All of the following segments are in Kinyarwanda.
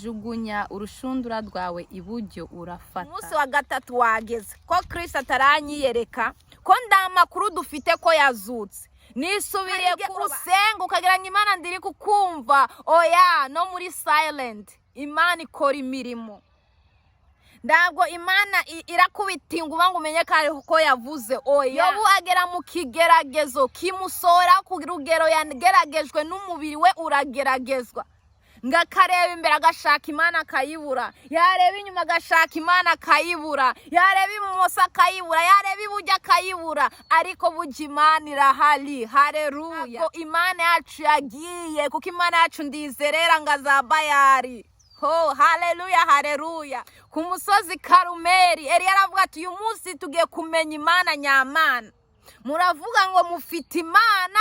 Jugunya urushundura rwawe iburyo, urafata. Umunsi wa gatatu wageze ko Kristo ataranyiyereka, ko nda makuru dufite ko yazutse. Nisubiriye ku usenga ukagira ngo Imana ndiri kukumva. Oya, no muri silent Imana ikora imirimo. Ntabwo Imana irakubita inguba ngo umenye ko ariho ko yavuze. Oya, Yobu agera mu kigeragezo kimusora ku rugero yageragejwe n'umubiri we urageragezwa, ngo akareba imbere agashaka Imana akayibura, yareba inyuma agashaka Imana akayibura, yareba ibumoso akayibura, yareba iburyo akayibura. Ariko burya Imana irahari. Hareruya! Imana yacu yagiye, kuko Imana yacu ndizerera ngo azabayari ho. Haleluya, haleluya! Ku musozi Karumeri, Eliya aravuga ati: "Uyu munsi tugiye kumenya Imana nyamana. Muravuga ngo mufite Imana,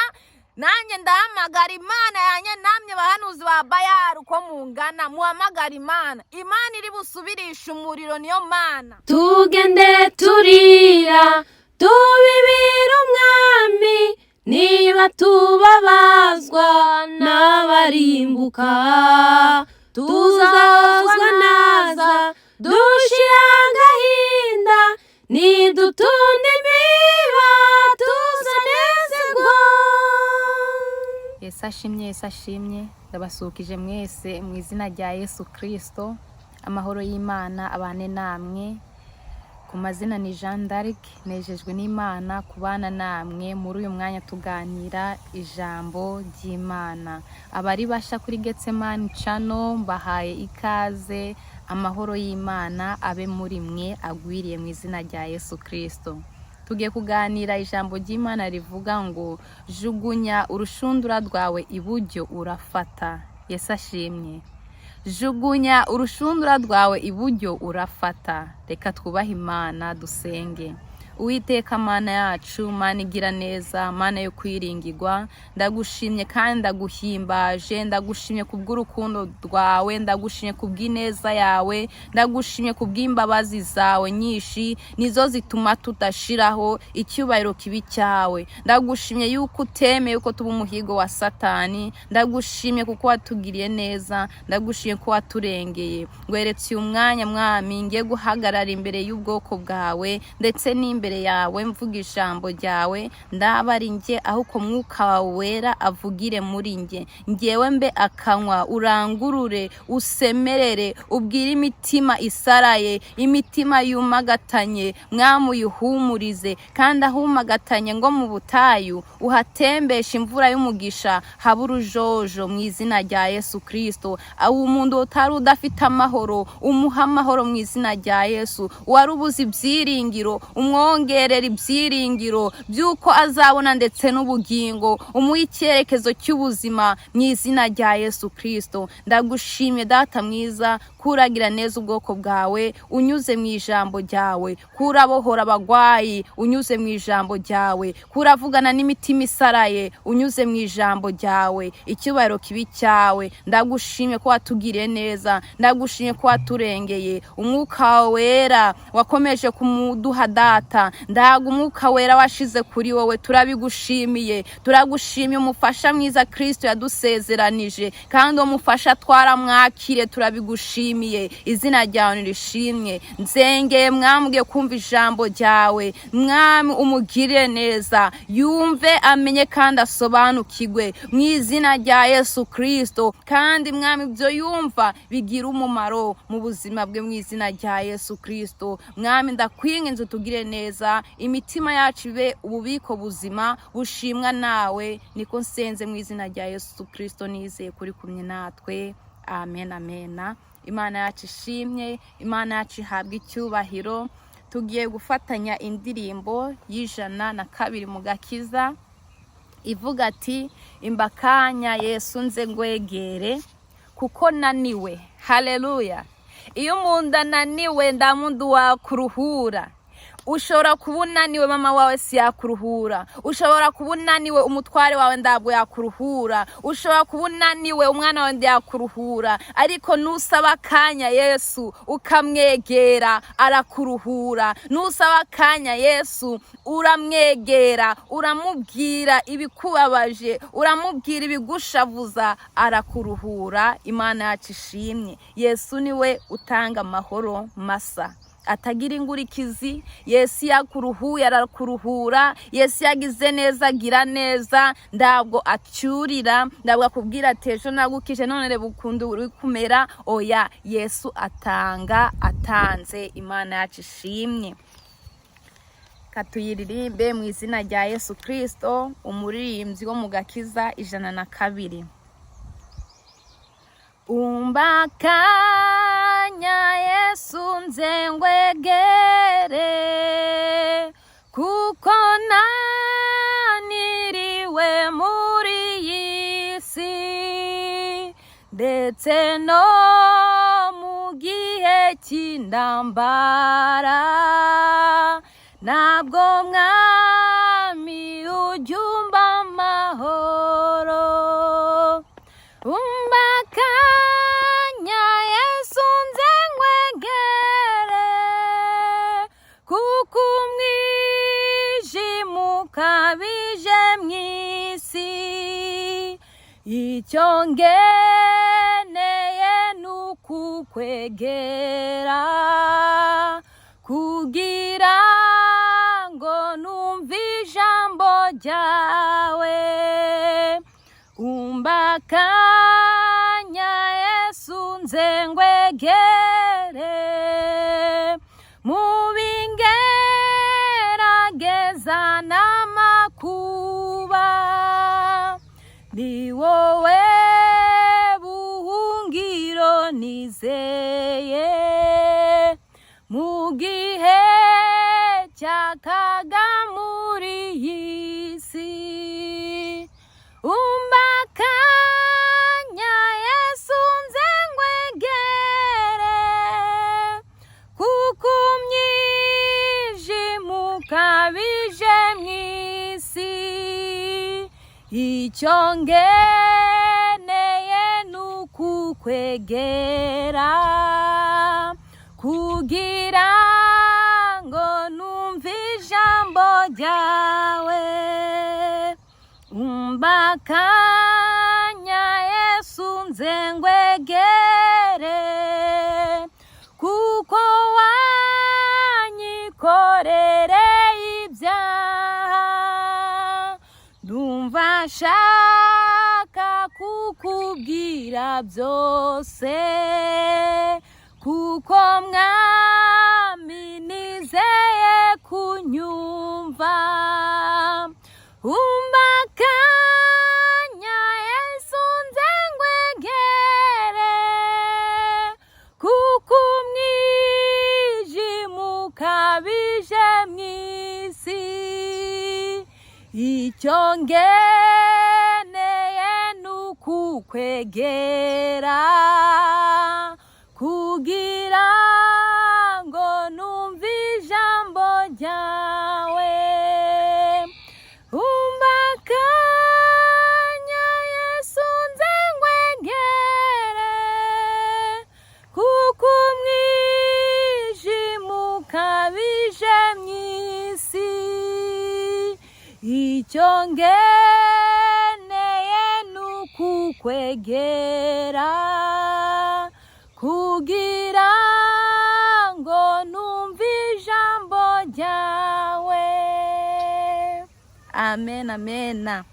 nanjye ndahamagara Imana yanjye. Namwe bahanuzi ba Bayari uko mungana, muhamagara Imana. Imana iri busubirisha umuriro niyo Mana." Tugende turira, tubibira Umwami, niba tubabazwa n'abarimbuka, tuzahozwa naza dushira agahinda, nidutunda imiba tuzanezerwa. Yesu ashimye, Yesu ashimye! Ndabasukije mwese mu izina rya Yesu Kirisito. Amahoro y'Imana abane namwe. Ku mazina ni Jean d'Arc. Nejejwe n'Imana kubana namwe muri uyu mwanya tuganira ijambo ry'Imana. Abari basha kuri Getsemani Channel, mbahaye ikaze. Amahoro y'Imana abe muri mwe agwiriye mu izina rya Yesu Kirisito. Tugiye kuganira ijambo ry'Imana rivuga ngo: "Jugunya urushundura rwawe iburyo, urafata." Yesu ashimye! Jugunya urushundura rwawe iburyo, urafata. Reka twubahe Imana, dusenge. Uwiteka Mana yacu, Mana igira neza, Mana yo kwiringirwa, ndagushimye kandi ndaguhimbaje. Ndagushimye kubw'urukundo rwawe, ndagushimye kubw'ineza yawe, ndagushimye kubw'imbabazi zawe nyinshi, nizo zituma tudashiraho. Icyubahiro kibi cyawe. Ndagushimye yuko utemeye yuko tuba umuhigo wa Satani. Ndagushimye kuko watugiriye neza, ndagushimye ko waturengeye. Ngweretse uyu mwanya, Mwami, ngiye guhagarara imbere y'ubwoko bwawe ndetse n'imbere yawe mvuga ijambo ryawe. Ndaba ari njye, ahubwo Mwuka wawe Wera avugire muri njye, ngewe mbe akanwa. Urangurure, usemerere, ubwire imitima isaraye, imitima yumagatanye, Mwami, uyihumurize. Kandi ahumagatanye ngo mu butayu uhatembesha imvura y'umugisha, habe urujojo mu izina rya Yesu Kirisito. Umuntu utari udafite amahoro, umuha amahoro mu izina rya Yesu. Wari ubuze ibyiringiro, umwongerera ibyiringiro by'uko azabona ndetse n'ubugingo, umuha icyerekezo cy'ubuzima mu izina rya Yesu Kirisito. Ndagushimye, Data mwiza, kuragira neza ubwoko bwawe unyuze mu ijambo ryawe, kurabohora abagwayi unyuze mu ijambo ryawe, kuravugana n'imitima isaraye unyuze mu ijambo ryawe. Icyubahiro kibi cyawe. Ndagushimye ko watugiriye neza, ndagushimye ko waturengeye. Umwuka wawe Wera wakomeje kumuduha, Data, ndaga Umwuka Wera washize kuri wowe, turabigushimiye. Turagushimiye umufasha mwiza Kirisito yadusezeranije, kandi uwo mufasha twaramwakire. Turabigushimiye, izina ryawe nirishimwe. Nzengeye mwambwiye kumva ijambo ryawe. Mwami, umugirire neza, yumve, amenye kandi asobanukirwe mu izina rya Yesu Kirisito. Kandi Mwami, ibyo yumva bigira umumaro mu buzima bwe mu izina rya Yesu Kirisito. Mwami, ndakwinginze utugire neza, imitima yacu ibe ububiko buzima bushimwa nawe. Niko nsenze mu izina rya Yesu Kirisito, nizeye kuri kumwe natwe. Amen, amen. Imana yacu ishimye, Imana yacu ihabwa icyubahiro. Tugiye gufatanya indirimbo y'102 mu gakiza ivuga ati: "Imbakanya Yesu nze ngwegere kuko naniwe." Haleluya! Iyo umuntu ananiwe, ndamundu wakuruhura. Ushobora kuba unaniwe, mama wawe si yakuruhura. Ushobora kuba unaniwe, umutware wawe ntabwo yakuruhura. Ushobora kuba unaniwe, umwana wawe ntiyakuruhura. Ariko nusaba akanya Yesu ukamwegera, arakuruhura. Nusaba akanya Yesu uramwegera, uramubwira ibikubabaje, uramubwira ibigushavuza, arakuruhura. Imana yacu ishimwe. Yesu niwe utanga amahoro masa atagira ingurikizi. Yesu yakuruhuye arakuruhura. Yesu yagize neza agira neza, ntabwo acyurira, ntabwo akubwira ati: "Ejo nagukije, none reba ukuntu uri kumera." Oya, Yesu atanga atanze. Imana yacu ishimwe. Katuyiririmbe mu izina rya Yesu Kirisito, Umuririmbyi wo mu Gakiza, 102. Umpa akanya Yesu nze nkwegere, kuko naniriwe muri iyi si, ndetse no mu gihe cy'intambara. Ntabwo mwami ujya umpa amahoro. Umpa akanya Yesu nze nkwegere, kuko umwijima ukabije mu isi. Icyo ngeneye ni ukukwegera, kugira ngo numve ijambo ryawe. Umpa akanya Yesu nze nkwegere, mu bingerageza n'amakuba, ni wowe buhungiro nizeye mu gihe cy'akaga muri iyi si. Umpa akanya Yesu nze nkwegere, kuko umwijima ukabije mu isi. Icyo ngeneye ni ukukwegera, kugira ngo numve ijambo ryawe. Umpa akanya Yesu nze nkwegere, kuko wanyikorereye ibyaha. Ndumva nshaka kukubwira byose, kuko mwami nizeye kunyumva. Umpa akanya Yesu nze nkwegere, kuko umwijima ukabije mu isi. Icyo ngeneye ni ukukwegera, kugira ngo numve ijambo ryawe. Umpa akanya Yesu nze nkwegere, kuko umwijima ukabije mu isi. Icyo ngeneye ni ukukwegera, kugira ngo numve ijambo ryawe. Amen, amen.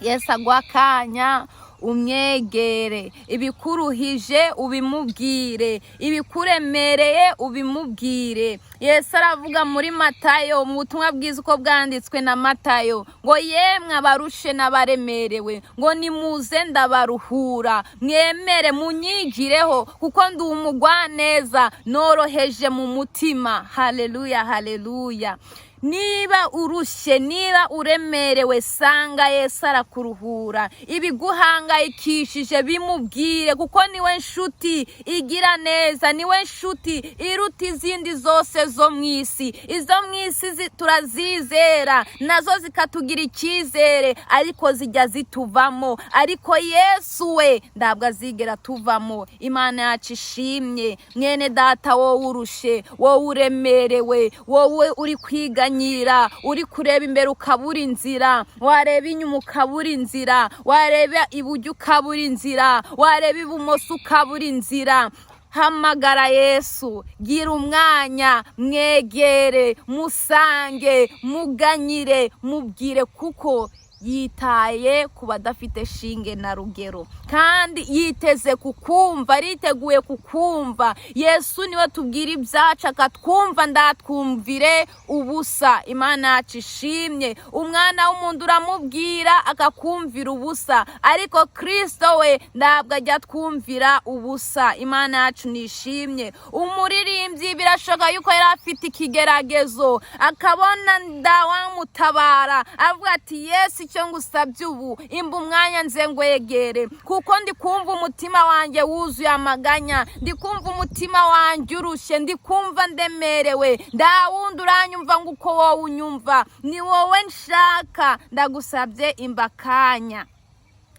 Yesu aguha akanya umwegere, ibikuruhije ubimubwire, ibikuremereye ubimubwire. Yesu aravuga muri Matayo, mu butumwa bwiza uko bwanditswe na Matayo, ngo: "Yemwe abarushe n'abaremerewe," ngo, "nimuze ndabaruhura. Mwemere munyigireho, kuko ndi umugwaneza noroheje mu mutima." Haleluya, haleluya. Niba urushye, niba uremerewe, sanga Yesu arakuruhura. Ibiguhangayikishije bimubwire, kuko niwe nshuti igira neza, niwe nshuti iruta izindi zose zo mu isi. Izo mu isi turazizera, nazo zikatugira icyizere, ariko zijya zituvamo. Ariko Yesu we ntabwo azigera tuvamo. Imana yacu ishimye. Mwene data, wowe urushe, wowe uremerewe, wowe uri kwiganyira, uri kureba imbere ukabura inzira, wareba inyuma ukabura inzira, wareba iburyo ukabura inzira, wareba ibumoso ukabura inzira, hamagara Yesu. Gira umwanya, mwegere, musange, muganyire, mubwire, kuko yitaye ku badafite shinge na rugero, kandi yiteze kukumva, ariteguye kukumva. Yesu niwe tubwira ibyacu akatwumva, ndatwumvire ubusa. Imana yacu ishimye. Umwana w'umuntu uramubwira akakumvira ubusa, ariko Kirisito we ntabwo ajya atwumvira ubusa. Imana yacu nishimye. Umuririmbyi birashoboka yuko yari afite ikigeragezo, akabona ndawamutabara, avuga ati: "Yesu, icyo ngusabye ubu, imba umwanya nze ngwegere, kuko ndi kumva umutima wanjye wuzuye amaganya, ndi kumva umutima wanjye urushye, ndi kumva ndemerewe. Nta wundi uranyumva ngo uko wowe unyumva, ni wowe nshaka. Ndagusabye, imba akanya."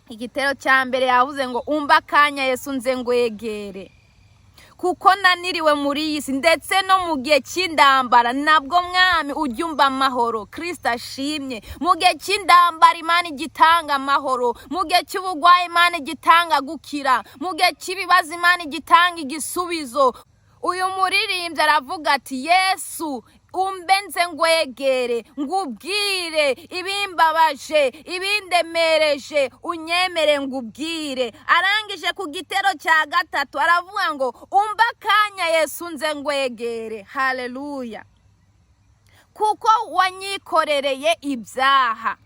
Igitero cya mbere yavuze ngo: "Umva akanya Yesu, nze ngwegere, kuko naniriwe muri iyi si, ndetse no mu gihe cy'indambara nabwo, Mwami, ujya umva amahoro." Kirisita ashimye. Mu gihe cy'indambara Imana igitanga amahoro, mu gihe cy'ubugwayi Imana igitanga gukira, mu gihe cy'ibibazo Imana igitanga igisubizo. Uyu muririmbyi aravuga ati: "Yesu, umbe nze ngwegere, ngubwire ibimbabaje, ibindemereje, unyemere ngubwire." Arangije ku gitero cya gatatu aravuga ngo: "Umva akanya Yesu, nze ngwegere, haleluya, kuko wanyikorereye ibyaha."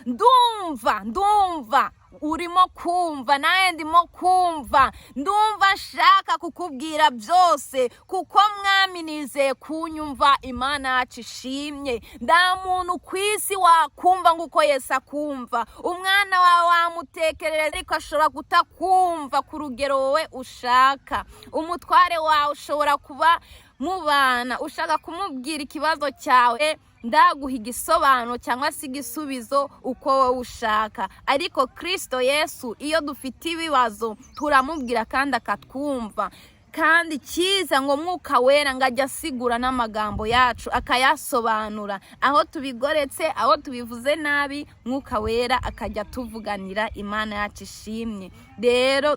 Ndumva urimo kumva, nawe ndimo kumva. Ndumva nshaka kukubwira byose, kuko Mwami nizeye kunyumva. Imana yacu ishimye. Nta muntu ku isi wakumva nguko Yesu akumva. Umwana wawe wamutekerereza, ariko ashobora kutakumva ku rugero wowe ushaka. Umutware wawe ushobora kuba mubana, ushaka kumubwira ikibazo cyawe, ndaguha igisobanuro cyangwa se igisubizo uko wowe ushaka. Ariko Kirisito Yesu, iyo dufite ibibazo turamubwira kandi akatwumva. Kandi cyiza ngo Mwuka Wera ngo ajya asigura n'amagambo yacu, akayasobanura aho tubigoretse, aho tubivuze nabi, Mwuka Wera akajya atuvuganira. Imana yacu ishimye. Rero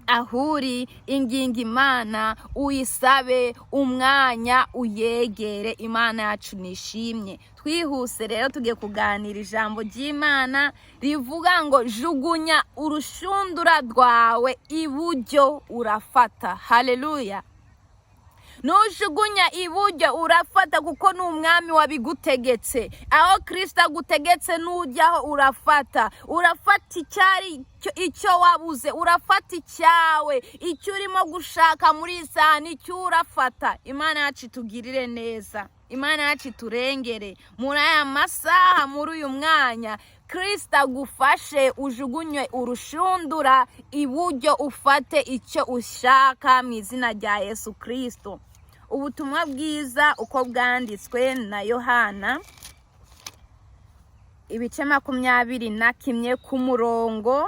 ahuri, inginga Imana, uyisabe umwanya, uyegere. Imana yacu nishimye. Twihuse rero, tugiye kuganira ijambo ry'Imana rivuga ngo: "Jugunya urushundura rwawe iburyo, urafata." Haleluya. Nujugunya iburyo urafata, kuko ni Umwami wabigutegetse. Aho Kirisita agutegetse nujyaho urafata. Urafata icyari icyo wabuze, urafata icyawe, icyo urimo gushaka muri iyi saha nicyo urafata. Imana yacu itugirire neza, Imana yacu iturengere muri aya masaha, muri uyu mwanya. Kirisita agufashe ujugunywe urushundura iburyo, ufate icyo ushaka mu izina rya Yesu Kirisito. Ubutumwa bwiza uko bwanditswe na Yohana, ibice 21, ku murongo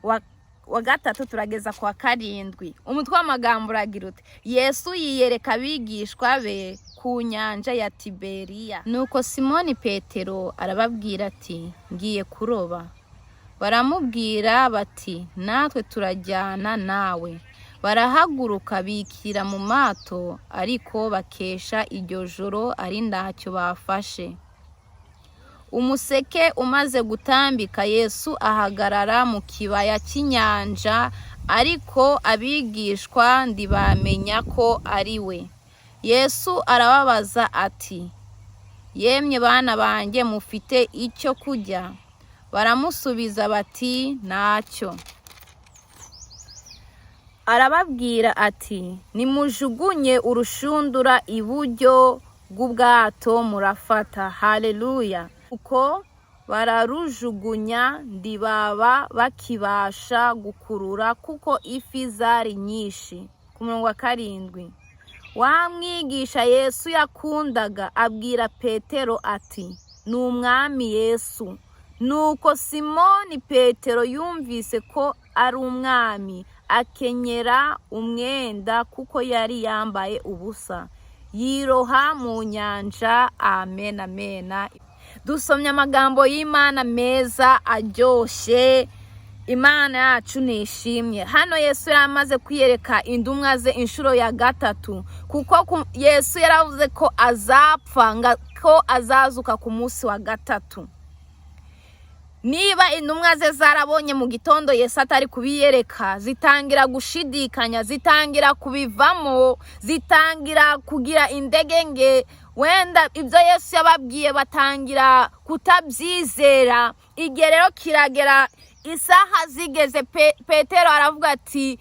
wa 3 turageza ku wa 7. Umutwe w'amagambo uragira uti: "Yesu yiyereka abigishwa be ku nyanja ya Tiberiya." Nuko Simoni Petero arababwira ati: "Ngiye kuroba." Baramubwira bati: "Natwe turajyana nawe." Barahaguruka bikira mu mato, ariko bakesha iryo joro ari ntacyo bafashe. Umuseke umaze gutambika, Yesu ahagarara mu kibaya cy'inyanja, ariko abigishwa ntibamenya ko ari we. Yesu arababaza ati: "Yemwe bana banjye, mufite icyo kurya?" Baramusubiza bati: "Ntacyo." Arababwira ati: "Nimujugunye urushundura iburyo." rw'ubwato murafata. Haleluya! Uko bararujugunya, ndibaba bakibasha gukurura kuko ifi zari nyinshi. Ku murongo wa 7, wa mwigisha Yesu yakundaga abwira Petero ati: "Ni Umwami Yesu." Nuko Simoni Petero yumvise ko ari Umwami, akenyera umwenda, kuko yari yambaye ubusa, yiroha mu nyanja. Amen, amena. Dusomye amagambo y'Imana meza aryoshye. Imana yacu nishimye. Hano Yesu yari amaze kwiyereka indumwa ze inshuro ya gatatu, kuko Yesu yaravuze ko azapfa, ko azazuka ku munsi wa gatatu. Niba intumwa ze zarabonye mu gitondo Yesu atari kubiyereka, zitangira gushidikanya, zitangira kubivamo, zitangira kugira indegenge, wenda ibyo Yesu yababwiye batangira kutabyizera. Igihe rero kiragera, isaha zigeze, Petero aravuga ati: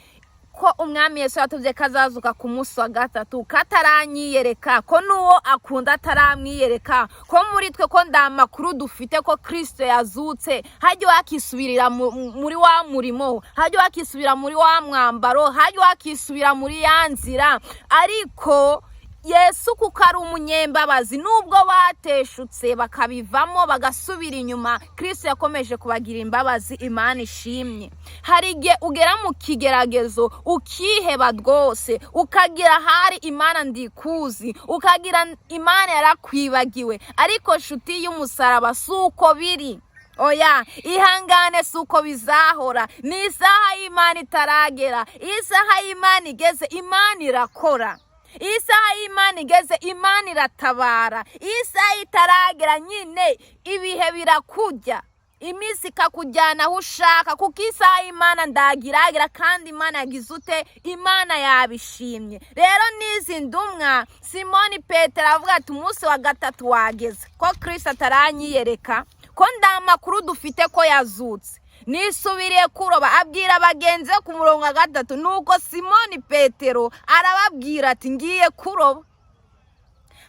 "Ko Umwami Yesu yatubye ko azazuka ku munsi wa gatatu, kataranyiyereka, ko n'uwo akunda ataramwiyereka, ko muri twe ko nda makuru dufite ko Kirisito yazutse, hajya wakisubirira muri wa murimo, hajya wakisubira muri wa mwambaro, hajya wakisubira muri ya nzira." Ariko Yesu, kuko ari umunyembabazi, nubwo bateshutse bakabivamo bagasubira inyuma, Kirisito yakomeje kubagira imbabazi. Imana ishimye. Hari igihe ugera mu kigeragezo ukiheba rwose, ukagira ahari Imana ndikuzi, ukagira Imana yarakwibagiwe. Ariko nshuti y'umusaraba, si uko biri. Oya, ihangane, si uko bizahora. Ni isaha y'Imana itaragera. Isaha y'Imana igeze, Imana irakora. Isaha y'Imana igeze, Imana iratabara. Isaha itaragera nyine, ibihe birakujya, iminsi ikakujyana aho ushaka, kuko isaha y'Imana ndagiragira. Kandi Imana yagize ute? Imana yabishimye. Rero n'izi ndumwa, Simoni Petero avuga ati: "Umunsi wa gatatu wageze, ko Kirisito ataranyiyereka, ko nda makuru dufite ko yazutse, nisubiriye kuroba." Abwira bagenzi be ku murongo wa 3, nuko Simoni Petero arababwira ati: "Ngiye kuroba."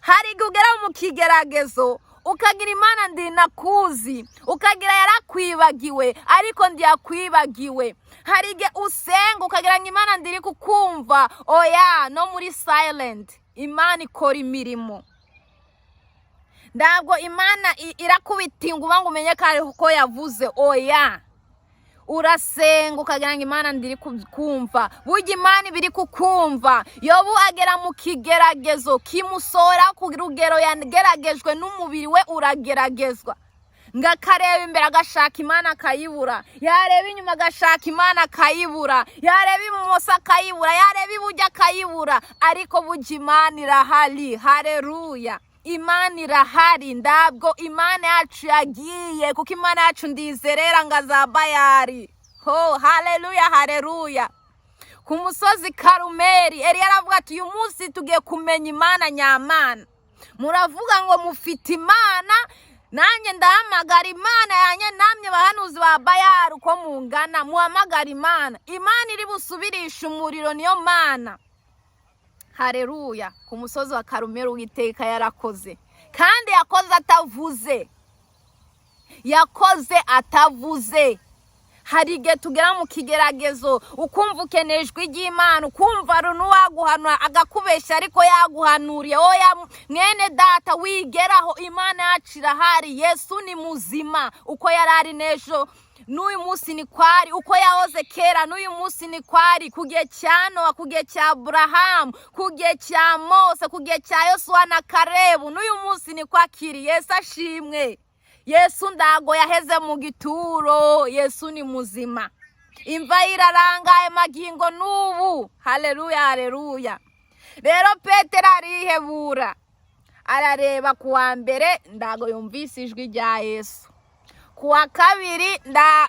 Hari igihe ugera mu kigeragezo ukagira Imana ndinakuzi, ukagira yarakwibagiwe, ariko ndiyakwibagiwe. Hari igihe usenga ukagira ngo Imana ndiri kukumva. Oya, no muri silent Imana ikora imirimo. Ntabwo Imana irakubita inguba ngo umenye ko yavuze. Oya, urasenga ukagira ngo Imana ndiri kumva, burya Imana iba iri kukumva. Yobu agera mu kigeragezo kimusora ku rugero yageragejwe n'umubiri we urageragezwa, ngo akareba imbere agashaka Imana akayibura, yareba inyuma agashaka Imana akayibura, yareba ibumoso akayibura, yareba iburyo akayibura. Ariko burya Imana irahari. Hareruya! Imana irahari. Ntabwo Imana yacu yagiye, kuko Imana yacu ndizerera ngo azabayari ho. Haleluya, haleluya! Ku musozi Karumeri, Eliya aravuga ati: "Uyu munsi tugiye kumenya Imana nyamana. Muravuga ngo mufite Imana, nanjye ndahamagara Imana yanjye. Namwe bahanuzi ba Bayari uko mungana, muhamagara Imana. Imana iri busubirisha umuriro niyo Mana." Hareruya! Ku musozi wa Karumeri, Uwiteka yarakoze, kandi yakoze atavuze, yakoze atavuze. Hari igihe tugera mu kigeragezo ukumva ukeneye ijwi ry'Imana, ukumva n'uwaguhanura agakubeshya ariko yaguhanuriye. Oya mwene data, wigeraho. Imana yacu irahari. Yesu ni muzima. Uko yari ari n'ejo, n'uyu munsi ni kwari. Uko yahoze kera, n'uyu munsi ni kwari. Ku gihe cya Nowa, ku gihe cya Aburahamu, ku gihe cya Mose, ku gihe cya Yosuwa na Karebu, n'uyu munsi ni kwakiri. Yesu ashimwe. Yesu ndago yaheze mu gituro. Yesu ni muzima, imva irarangaye magingo n'ubu. Haleluya, haleluya! Rero Petero arihebura, arareba ku wa mbere, ndago yumvise ijwi rya Yesu. Ku wa kabiri,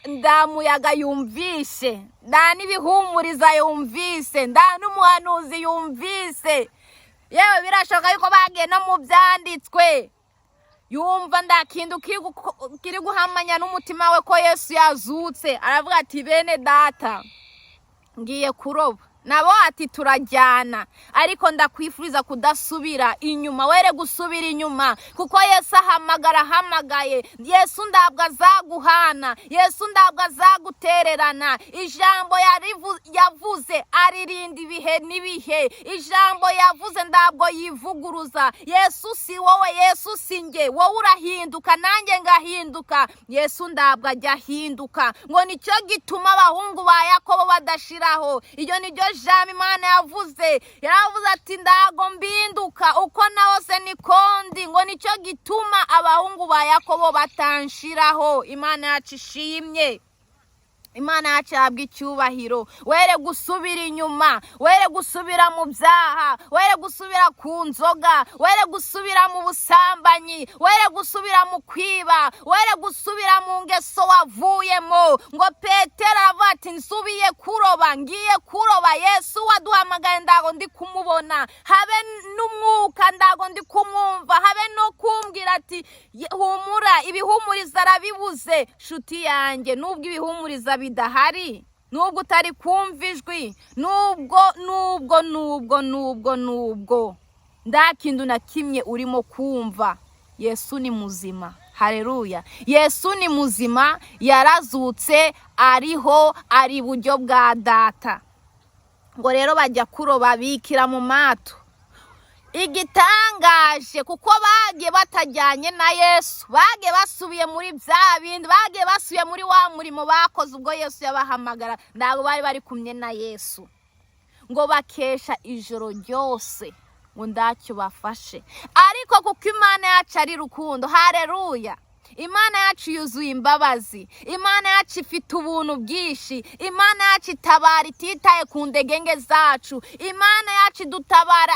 nda muyaga yumvise, nda n'ibihumuriza yumvise, nda n'umuhanuzi yumvise. Yewe, birashoboka yuko bagiye no mu byanditswe, yumva nda kintu kiri guhamanya n'umutima we ko Yesu yazutse. Aravuga ati: "Bene data, ngiye kuroba." Nabo ati turajyana. Ariko ndakwifuriza kudasubira inyuma, were gusubira inyuma, kuko Yesu ahamagara ahamagaye. Yesu ndabwo azaguhana, Yesu ndabwo azagutererana. Ijambo yavuze aririnda ibihe n'ibihe. Ijambo yavuze ndabwo yivuguruza. Yesu si wowe, Yesu si njye. Wowe urahinduka, nanjye ngahinduka. Yesu ndabwo ajya ahinduka. Ngo nicyo gituma abahungu ba Yakobo badashiraho. Iryo niryo jambo Imana yavuze. Yaravuze ati ndago mbinduka, uko nahoze nikondi. Ngo nicyo gituma abahungu ba Yakobo batanshiraho. Imana yacu ishimye, Imana yacu yahabwa icyubahiro. Were gusubira inyuma, were gusubira mu byaha, were gusubira ku nzoga, were gusubira mu busambanyi, were gusubira mu kwiba, were gusubira mu ngeso wavuyemo. Ngo Petero aravuga ati nsubiye kuroba, ngiye kuroba. Yesu waduhamagaye ndago ndi kumubona, habe n'umwuka ndago ndi kumwumva, habe no kumbwira ati humura. Ibihumuriza arabibuze. Nshuti yanjye, nubwo ibihumuriza bidahari, nubwo utari kumva ijwi, nubwo nubwo nubwo nubwo nubwo nta kintu na kimwe urimo kumva, Yesu ni muzima. Hareruya! Yesu ni muzima, yarazutse, ariho, ari iburyo bwa Data. Ngo rero bajya kuroba, bikira mu mato. Igitangaje, kuko bagiye batajyanye na Yesu, bagiye basubiye muri bya bindi, bagiye basubiye muri wa murimo bakoze ubwo Yesu yabahamagara. Ntabwo bari bari kumwe na Yesu. Ngo bakesha ijoro ryose, ngo ndacyo bafashe. Ariko kuko Imana yacu ari rukundo, hareruya! Imana yacu yuzuye imbabazi, Imana yacu ifite ubuntu bwinshi, Imana yacu itabara ititaye ku ndegenge zacu, Imana yacu idutabara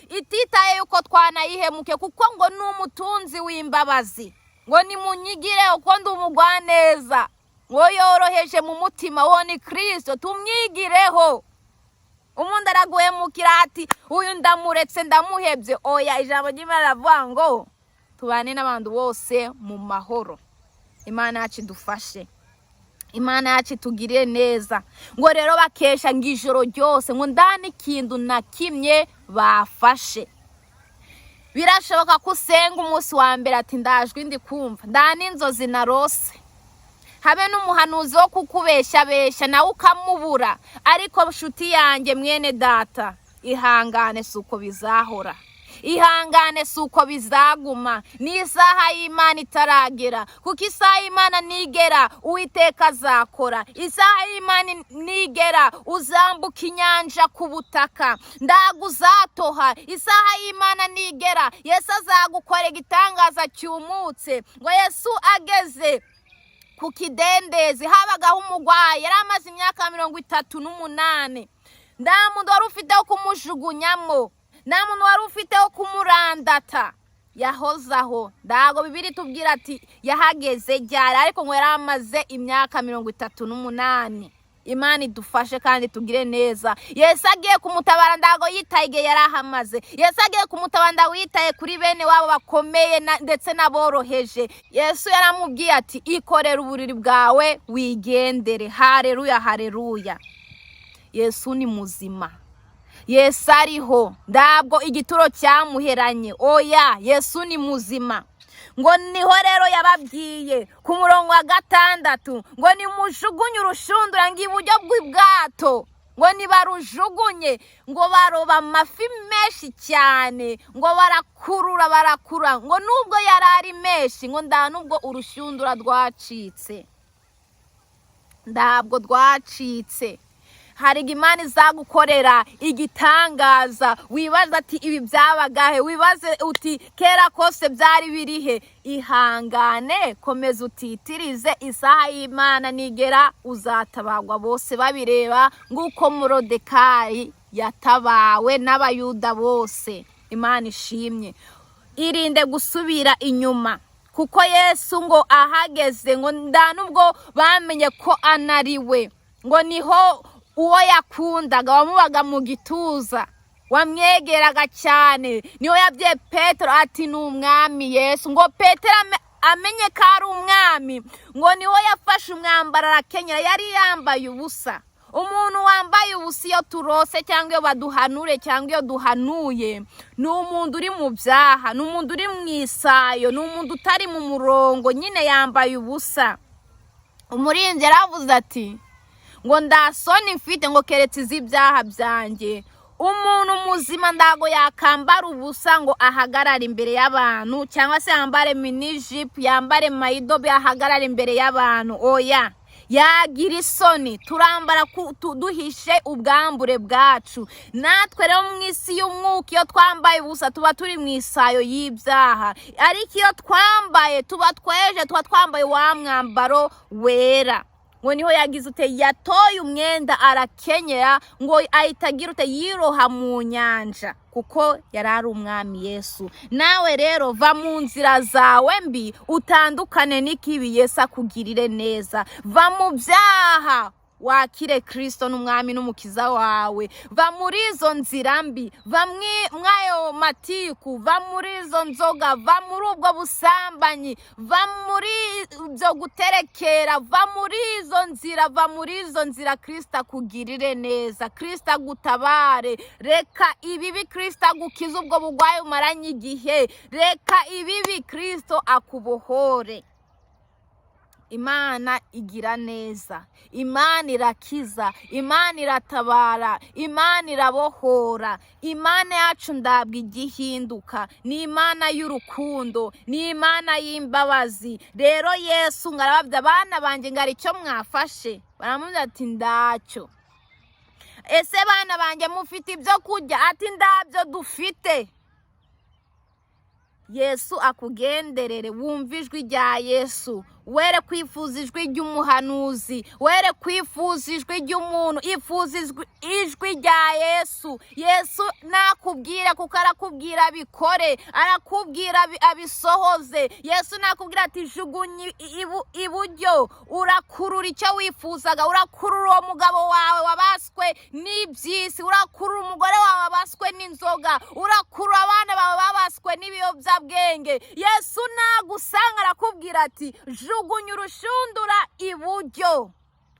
ititaye yuko twanayihemuke, kuko ngo ni umutunzi w'imbabazi. Ngo nimunyigire uko ndi umugwaneza, ngo yoroheje mu mutima, wo ni Kirisito, tumwigireho. Umuntu araguhemukira ati uyu ndamuretse, ndamuhebye. Oya, ijambo ry'Imana riravuga ngo tubane n'abantu bose mu mahoro. Imana yacu idufashe, Imana yacu itugirire neza. Ngo rero bakesha ngo ijoro ryose, ngo nda n'ikintu na kimwe bafashe. Birashoboka ko usenga umunsi wa mbere ati ndajwi ndi kumva, nda n'inzozi narose, habe n'umuhanuzi wo kukubeshyabeshya nawe ukamubura. Ariko nshuti yanjye, mwene data, ihangane, si uko bizahora. Ihangane, si uko bizaguma. Ni isaha y'Imana itaragera, kuko isaha y'Imana nigera Uwiteka azakora. Isaha y'Imana nigera uzambuka inyanja ku butaka, ndago uzatoha. Isaha y'Imana nigera Yesu azagukora igitangaza cyumutse. Ngo Yesu ageze ku kidendezi, habagaho umurwayi yari amaze imyaka 38. Nta muntu wari ufite wo kumujugunyamo, nta muntu wari ufite wo kumurandata. Yahoze aho. Ntabwo Bibiri tubwira ati yahageze ryari, ariko ngo yari amaze imyaka 38. Imana idufashe kandi tugire neza. Yesu agiye kumutabara, ntabwo yitaye igihe yari ahamaze. Yesu agiye kumutabara, ntabwo yitaye kuri bene wabo bakomeye ndetse n'aboroheje. Yesu yaramubwiye ati ikorere uburiri bwawe wigendere. Hareruya, hareruya! Yesu ni muzima, Yesu ariho, ntabwo igituro cyamuheranye. Oya, Yesu ni muzima. Ngo niho rero yababwiye ku murongo wa 6 ngo nimujugunye urushundura ngo iburyo bw'ubwato. Ngo nibarujugunye, ngo baroba amafi menshi cyane. Ngo barakurura, barakurura, ngo nubwo yari ari menshi, ngo nta nubwo urushundura rwacitse, ntabwo rwacitse. Hari Imana izagukorera igitangaza, wibaza ati ibi byabagahe, wibaze uti kera kose byari birihe. Ihangane, komeza utitirize, isaha y'Imana nigera uzatabagwa bose babireba, nk'uko Morodekayi yatabawe n'Abayuda bose. Imana ishimye. Irinde gusubira inyuma, kuko Yesu ngo ahageze, ngo nta nubwo bamenye ko anariwe. Ngo niho uwo yakundaga, wamubaga mu gituza, wamwegeraga cyane, niho yabwiye Petero ati ni Umwami Yesu. Ngo Petero amenye ko ari Umwami, ngo niho yafashe umwambaro arakenyera, yari yambaye ubusa. Umuntu wambaye ubusa, iyo turose cyangwa iyo baduhanure cyangwa iyo duhanuye, ni umuntu uri mu byaha, ni umuntu uri mu isayo, ni umuntu utari mu murongo nyine, yambaye ubusa. Umuririmbyi yaravuze ati ngo ndasoni mfite ngo keretse iz'ibyaha byanjye. Umuntu muzima ndago yakambara ubusa ngo ahagarare imbere y'abantu, cyangwa se yambare mini-jupe, yambare mayidobe, ahagarare imbere y'abantu. Oya, yagira isoni. Turambara duhishe ubwambure bwacu. Natwe rero mu isi y'umwuka, iyo twambaye ubusa tuba turi mu isayo y'ibyaha, ariko iyo twambaye tuba tweje, tuba twambaye wa mwambaro wera. Ngo niho yagize ute? Yatoye umwenda arakenyera, ngo ahita agira ute? Yiroha mu nyanja, kuko yari ari umwami Yesu. Nawe rero va mu nzira zawe mbi, utandukane n'ikibi, Yesu akugirire neza. Va mu byaha, wakire Kirisito n'umwami n'umukiza wawe. Va muri izo nzira mbi, va mw'ayo matiku, va muri izo nzoga, va muri ubwo busambanyi, va muri ibyo guterekera, va muri izo nzira, va muri izo nzira. Kirisito akugirire neza, Kirisito agutabare. Reka ibibi, Kirisito agukize ubwo burwayi umaranye igihe. Reka ibibi, Kirisito akubohore. Imana igira neza, Imana irakiza, Imana iratabara, Imana irabohora. Imana yacu ndabwo igihinduka, ni Imana y'urukundo, ni Imana y'imbabazi. Rero Yesu ngo arababwira: "Abana banjye, ngo hari icyo mwafashe?" Baramubwira ati: "Ndacyo." "Ese bana banjye, mufite ibyo kurya?" Ati: "Ndabyo dufite." Yesu akugenderere, wumve ijwi rya Yesu. Were kwifuza ijwi ry'umuhanuzi, were kwifuza ijwi ry'umuntu, ifuza ijwi rya Yesu. Yesu nakubwira, kuko arakubwira bikore, arakubwira abisohoze. Yesu nakubwira ati: "Jugunya iburyo," urakurura icyo wifuzaga, urakurura uwo mugabo wawe wabaswe n'iby'isi, urakurura umugore wawe wabaswe n'inzoga, urakurura abana bawe babaswe n'ibiyobyabwenge. Yesu nagusanga arakubwira ati: "Jugunya urushundura iburyo,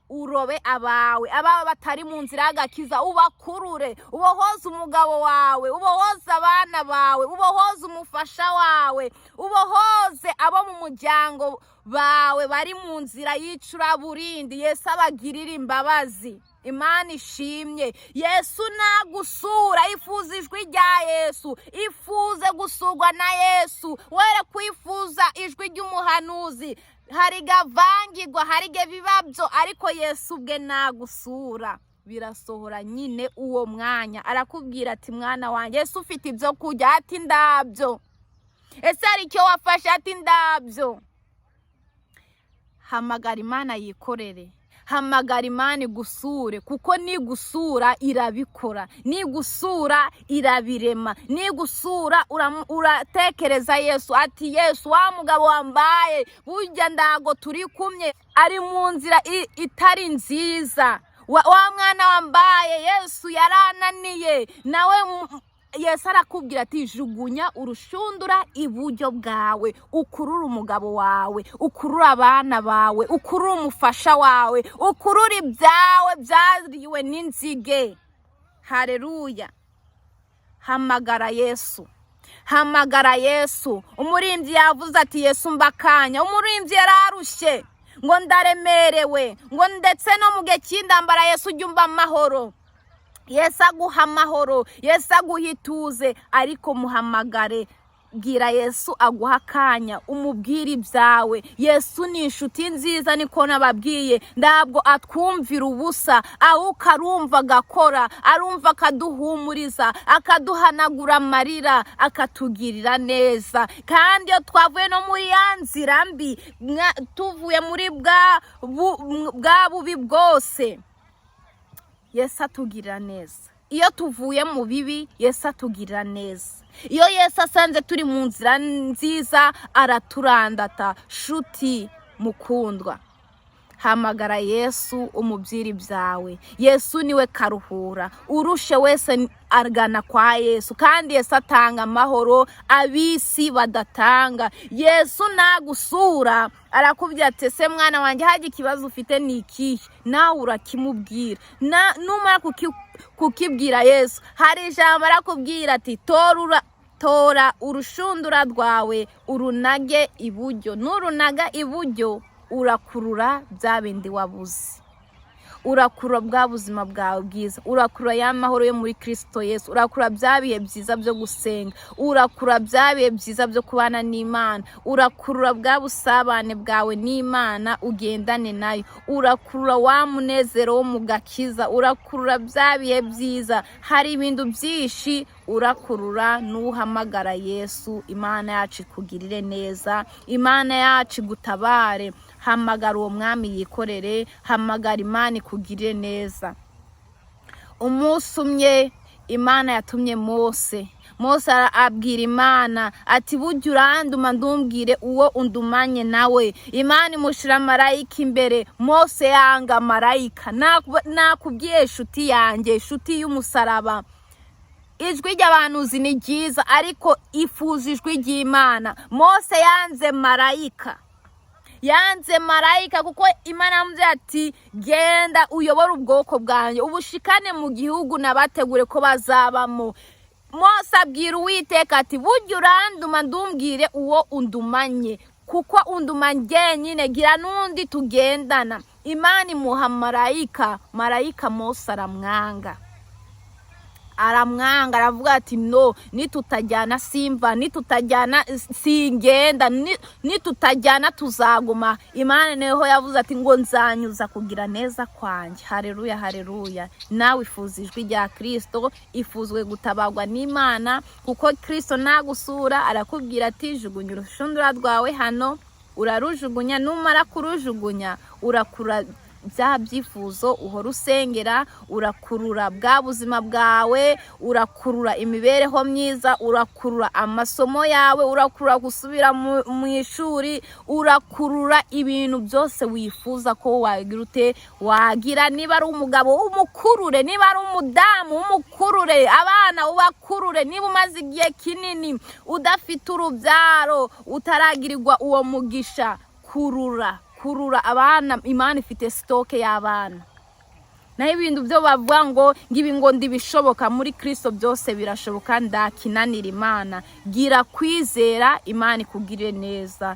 urobe abawe, abawe batari mu nzira y'agakiza, ubakurure, ubohoze umugabo wawe, ubohoze abana bawe, ubohoze umufasha wawe, ubohoze abo mu muryango bawe bari mu nzira y'icuraburindi." Yesu abagirire imbabazi. Imana ishimye. Yesu nagusura, ifuza ijwi rya Yesu, ifuze gusurwa na Yesu, were kwifuza ijwi ry'umuhanuzi. Hari gavangirwa, hari bibabyo, ariko Yesu ubwe nagusura birasohora nyine. Uwo mwanya arakubwira ati: "Mwana wanjye, Yesu, ufite ibyo kurya?" Ati: "Ndabyo." "Ese hari icyo wafashe?" Ati: "Ndabyo." Hamagara Imana yikorere, hamagara Imana igusure, kuko nigusura irabikora, nigusura irabirema, nigusura uratekereza Yesu ati: "Yesu, wa mugabo wambaye burya ndago turi kumwe, ari mu nzira itari nziza. Wa mwana wambaye, Yesu, yarananiye nawe." Yesu arakubwira ati: "Jugunya urushundura iburyo bwawe, ukurure umugabo wawe, ukurure abana bawe, ukurure umufasha wawe, ukurure ibyawe byariwe n'inzige." Hareruya! Hamagara Yesu, hamagara Yesu. Umuririmbyi yavuze ati: "Yesu mbakanya." Umuririmbyi yararushye ngo: "Ndaremerewe," ngo ndetse no mu gihe cy'indambara, Yesu ujya umva amahoro. Yesu aguha amahoro, Yesu aguha ituze, ariko muhamagare. Bwira Yesu aguha akanya, umubwire ibyawe. Yesu ni inshuti nziza, niko nababwiye. Ntabwo atwumvira ubusa, ahubwo arumva agakora, arumva akaduhumuriza, akaduhanagura amarira, akatugirira neza. Kandi iyo twavuye no muri ya nzira mbi, tuvuye muri bwa bubi bwose, Yesu atugirira neza. Iyo tuvuye mu bibi, Yesu atugirira neza. Iyo Yesu asanze turi mu nzira nziza, araturandata. Shuti mukundwa, hamagara Yesu, umubwire ibyawe. Yesu niwe karuhura urushe wese. Agana kwa Yesu, kandi Yesu atanga amahoro ab'isi badatanga. Yesu nagusura arakubwira ati: "Ese mwana wanjye, hajya ikibazo ufite ni ikihe?" Nawe urakimubwira. Numara kukibwira Yesu, hari ijambo arakubwira ati: "Tora urushundura rwawe urunage iburyo." Nurunaga iburyo, urakurura bya bindi wabuze, urakurura bwa buzima bwawe bwiza, urakurura ya mahoro yo muri Kirisito Yesu, urakurura bya bihe byiza byo gusenga, urakurura bya bihe byiza byo kubana n'Imana, urakurura bwa busabane bwawe n'Imana ugendane nayo, urakurura wa munezero wo mu gakiza, urakurura bya bihe byiza. Hari ibintu byinshi urakurura n'uhamagara Yesu. Imana yacu ikugirire neza, Imana yacu igutabare. Hamagara uwo mwami yikorere, hamagara Imana ikugirire neza. Umunsi umwe Imana yatumye Mose. Mose abwira Imana ati: "Burya uranduma, ndumbwire uwo undumanye nawe." Imana imushyira marayika imbere. Mose yanga marayika. Nakubwiye inshuti yanjye, inshuti y'umusaraba, ijwi ry'abahanuzi ni ryiza, ariko ifuza ijwi ry'Imana. Mose yanze marayika, yanze marayika kuko Imana yamubwiye ati: "Genda uyobore ubwoko bwanjye, ubushikane mu gihugu nabategure ko bazabamo." Mose abwira Uwiteka ati: "Burya uranduma, ndumbwire uwo undumanye, kuko unduma njyenyine, gira n'undi tugendana." Imana imuha marayika. Marayika Mose aramwanga, aramwanga, aravuga ati: "No, nitutajyana simva, nitutajyana singenda, nitutajyana tuzaguma." Imana niho yavuze ati ngo: "Nzanyuza kugira neza kwanjye." Hareruya, hareruya. Nawe ifuza ijwi rya Kirisito, ifuzwe gutabarwa n'Imana, kuko Kirisito nagusura arakubwira ati: "Jugunya urushundura rwawe hano." Urarujugunya. Numara kurujugunya, urakura bya byifuzo uhora usengera, urakurura bwa buzima bwawe, urakurura imibereho myiza, urakurura amasomo yawe, urakurura gusubira mu ishuri, urakurura ibintu byose wifuza ko wagira ute wagira. Niba ari umugabo umukurure, niba ari umudamu umukurure, abana ubakurure. Niba umaze igihe kinini udafite urubyaro, utaragirirwa uwo mugisha, kurura, kurura abana. Imana ifite stock y'abana. Naho ibintu byo bavuga ngo ngibi ngo ndibishoboka, muri Kirisito byose birashoboka, ndakinanira Imana. Gira kwizera, Imana ikugirire neza.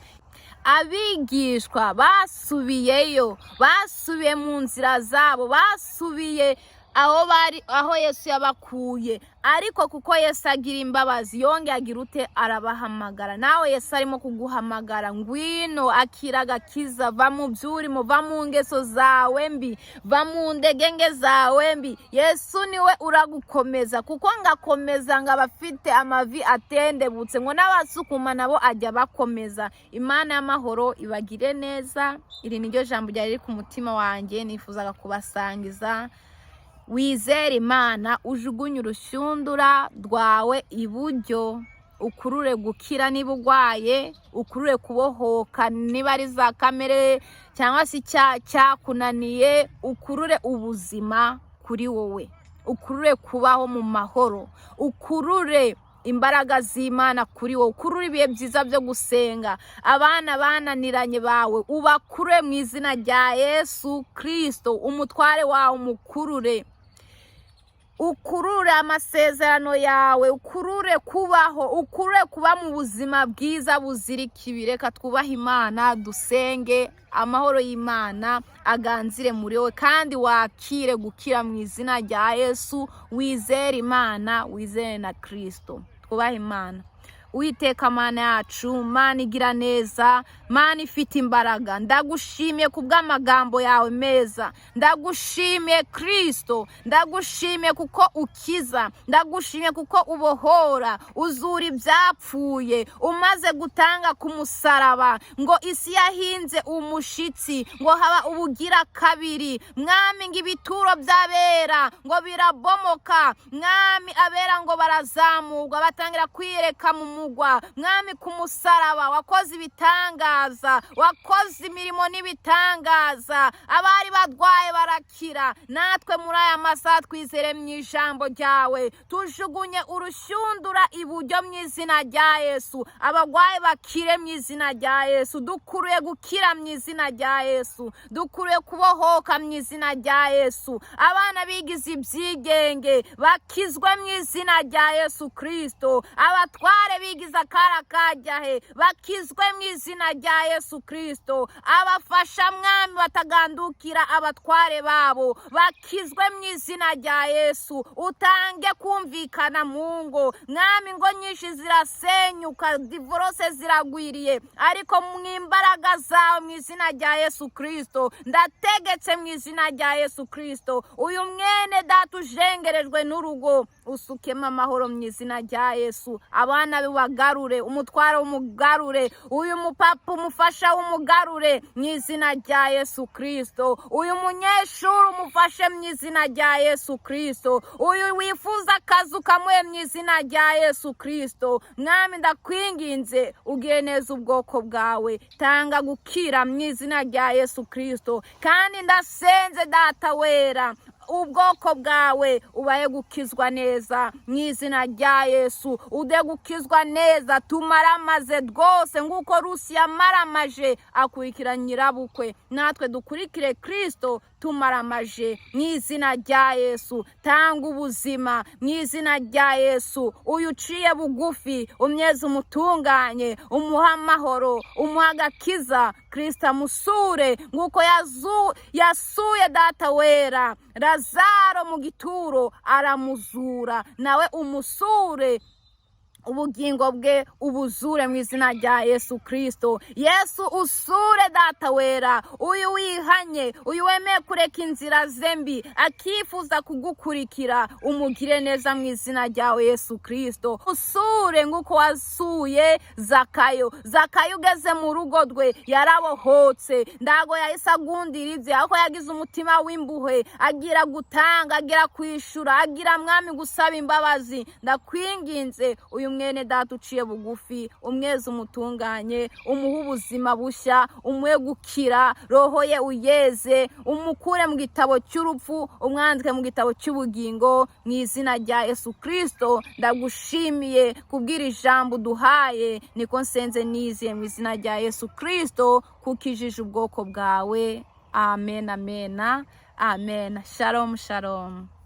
Abigishwa basubiyeyo, basubiye mu nzira zabo, basubiye aho bari, aho Yesu yabakuye. Ariko kuko Yesu agira imbabazi, yongeye agira ute? Arabahamagara. Nawe Yesu arimo kuguhamagara: ngwino akira agakiza, va mu byurimo, va mu ngeso zawe mbi, va mu ndegenge zawe mbi. Yesu niwe uragukomeza, kuko ngakomeza ngo abafite amavi atendebutse, ngo n'abasukuma nabo ajya bakomeza. Imana y'amahoro ibagire neza. Iri ni ryo jambo ryari riri ku mutima wanjye, nifuzaga kubasangiza. Wizere Imana, ujugunye urushundura rwawe iburyo, ukurure gukira niba urwaye, ukurure kubohoka niba ari za kamere cyangwa se icyaha cyakunaniye, ukurure ubuzima kuri wowe, ukurure kubaho mu mahoro, ukurure imbaraga z'Imana kuri wowe, ukurure ibihe byiza byo gusenga. Abana bananiranye bawe ubakure mu izina rya Yesu Kirisito. Umutware wawe umukurure, ukurure amasezerano yawe, ukurure kubaho, ukurure kuba mu buzima bwiza buzira ikibi. Reka twubahe Imana, dusenge. Amahoro y'Imana aganzire muri wowe, kandi wakire gukira mu izina rya Yesu. Wizere Imana, wizere na Kirisito. Twubahe Imana. Uwiteka Mana yacu, Mana igira neza, Mana ifite imbaraga, ndagushimiye ku bw'amagambo yawe meza. Ndagushimiye Kirisito, ndagushimiye kuko ukiza, ndagushimiye kuko ubohora, uzura ibyapfuye umaze gutanga ku musaraba. Ngo isi yahinze umushitsi, ngo haba ubugira kabiri. Mwami, ngo ibituro by'abera ngo birabomoka. Mwami, abera ngo barazamurwa, batangira kwiyereka mu mugwa. Mwami, ku musaraba wakoze ibitangaza, wakoze imirimo n'ibitangaza, abari barwaye barakira. Natwe muri aya masaha twizere mu ijambo ryawe, tujugunye urushundura iburyo mu izina rya Yesu, abarwayi bakire mu izina rya Yesu. Dukuruye gukira mu izina rya Yesu, dukuruye kubohoka mu izina rya Yesu. Abana bigize ibyigenge bakizwe mu izina rya Yesu Kristo. Abatware bigize akara kajyahe bakizwe mu izina rya Yesu Kristo. Abafasha, Mwami, batagandukira abatware babo bakizwe mu izina rya Yesu. Utange kumvikana mu ngo, Mwami. Ingo nyinshi zirasenyuka, divorce ziragwiriye, ariko mu imbaraga zawe, mu izina rya Yesu Kristo, ndategetse mu izina rya Yesu Kristo, uyu mwene data ujengerejwe n'urugo usukemo amahoro mu izina rya Yesu. Abana be bagarure, umutwaro umugarure, uyu mupapa umufasha w'umugarure mu izina rya Yesu Kristo. Uyu munyeshuri umufashe mu izina rya Yesu Kristo. Uyu wifuza akazi ukamuhe mu izina rya Yesu Kristo. Mwami, ndakwinginze ugire neza ubwoko bwawe, tanga gukira mu izina rya Yesu Kristo. Kandi ndasenze, Data wera, ubwoko bwawe ubaye gukizwa neza mu izina rya Yesu. Ude gukizwa neza, tumaramaze rwose nk'uko Rusi yamaramaje akurikira nyirabukwe, natwe dukurikire Kirisito tumaramaje mu izina rya Yesu. Tanga ubuzima mu izina rya Yesu. Uyu uciye bugufi umyeze, umutunganye, umuha amahoro, umuha agakiza. Kirisito amusure nk'uko yasuye, Data wera, Lazaro mu gituro aramuzura, nawe umusure, ubugingo bwe ubuzure mu izina rya Yesu Kirisito. Yesu, usure, Data wera, uyu wihanye, uyu wemeye kureka inzira ze mbi akifuza kugukurikira, umugire neza mu izina ryawe Yesu Kirisito. Usure nk'uko wasuye Zakayo. Zakayo ugeze mu rugo rwe yarabohotse, ndago yahise agundira ibye, aho yagize umutima w'imbuhe, agira gutanga, agira kwishura, agira, Mwami, gusaba imbabazi. Ndakwinginze, uyu mwene data uciye bugufi umweze, umutunganye, umuhe ubuzima bushya, umuhe gukira, roho ye uyeze, umukure mu gitabo cy'urupfu umwandike mu gitabo cy'ubugingo mu izina rya Yesu Kirisito. Ndagushimiye kubwira ijambo uduhaye, niko nsenze nizeye mu izina rya Yesu Kirisito, kuko ijije ubwoko bwawe. Amen, amen, amen. Shalom, shalom.